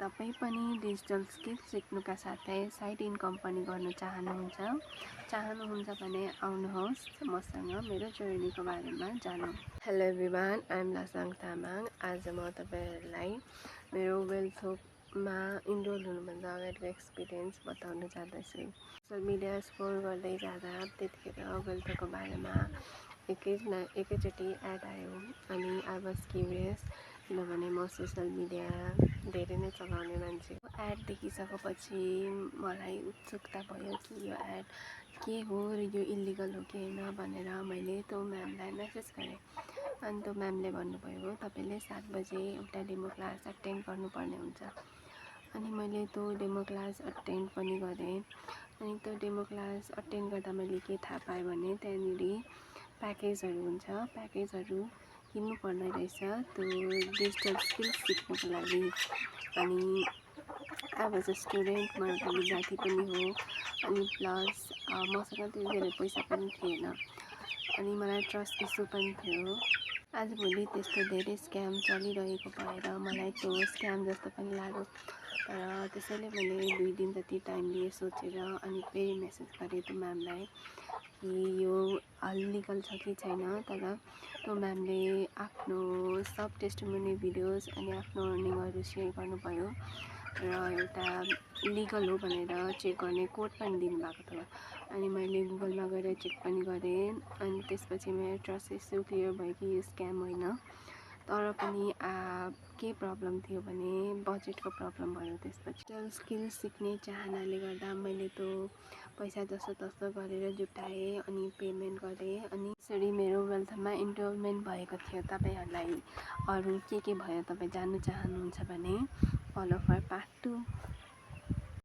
तपाईँ पनि digital skill सिक्नुका साथै साइड इन्कम पनि गर्न चाहनुहुन्छ भने आउनुहोस् मसँग मेरो जर्नीको बारेमा जानौँ। Hello everyone, I am Lasang Tamang. आज म तपाईँहरूलाई मेरो वेल्थमा इनरोल हुनुभन्दा अगाडिको एक्सपिरियन्स बताउन जाँदैछु। सोसियल मिडिया स्क्रोल गर्दै जाँदा त्यतिखेर वेल्थको बारेमा एकैचोटि एड आयो अनि आई वाज क्युरियस, किनभने म सोसियल मिडिया धेरै नै चलाउने मान्छे हो। एड देखिसकेपछि मलाई उत्सुकता भयो कि यो एड के हो र यो इलिगल हो कि होइन भनेर मैले त्यो म्यामलाई मेसेज गरेँ। अनि त्यो म्यामले भन्नुभयो तपाईँले 7 बजे एउटा डेमो क्लास अटेन्ड गर्नुपर्ने हुन्छ। अनि मैले त्यो डेमो क्लास अटेन्ड पनि गरेँ। अनि त्यो डेमो क्लास अटेन्ड गर्दा मैले के थाहा पाएँ भने त्यहाँनिर प्याकेजहरू हुन्छ, प्याकेजहरू किन्नुपर्ने रहेछ त्यो डिजिटल स्किल सिक्नुको लागि। अनि आई वाज अ स्टुडेन्ट, म एउटा विद्यार्थी पनि हो, अनि प्लस मसँग त्यति धेरै पैसा पनि थिएन अनि मलाई ट्रस्ट इस्यु पनि थियो। आजभोलि त्यस्तो धेरै स्क्याम चलिरहेको भएर मलाई त्यो स्क्याम जस्तो पनि लाग्यो। तर त्यसैले मैले 2 दिन जति टाइम लिए सोचेर अनि फेरि मेसेज गरेँ त्यो म्यामलाई कि यो अलिगल छ कि छैन। तर त्यो म्यामले आफ्नो सब टेस्टिमोनी भिडियोज अनि आफ्नो अर्निङहरू सेयर गर्नुभयो र एउटा लिगल हो भनेर चेक गर्ने कोड पनि दिनुभएको थियो। अनि मैले गुगलमा गएर चेक पनि गरेँ अनि त्यसपछि मेरो ट्रस्ट इस्यु क्लियर भयो कि यो स्क्याम होइन। तर पनि के प्रब्लम थियो भने बजेटको प्रब्लम भयो। त्यसपछि डिजिटल स्किल सिक्ने चाहनाले गर्दा मैले त्यो पैसा जस्तो तस्तो गरेर जुटाएँ अनि पेमेन्ट गरेँ अनि यसरी मेरो वेल्थमा इनरोलमेन्ट भएको थियो। तपाईँहरूलाई अरू के भयो तपाईँ जान्नु चाहनुहुन्छ भने फलो फर पार्ट 2।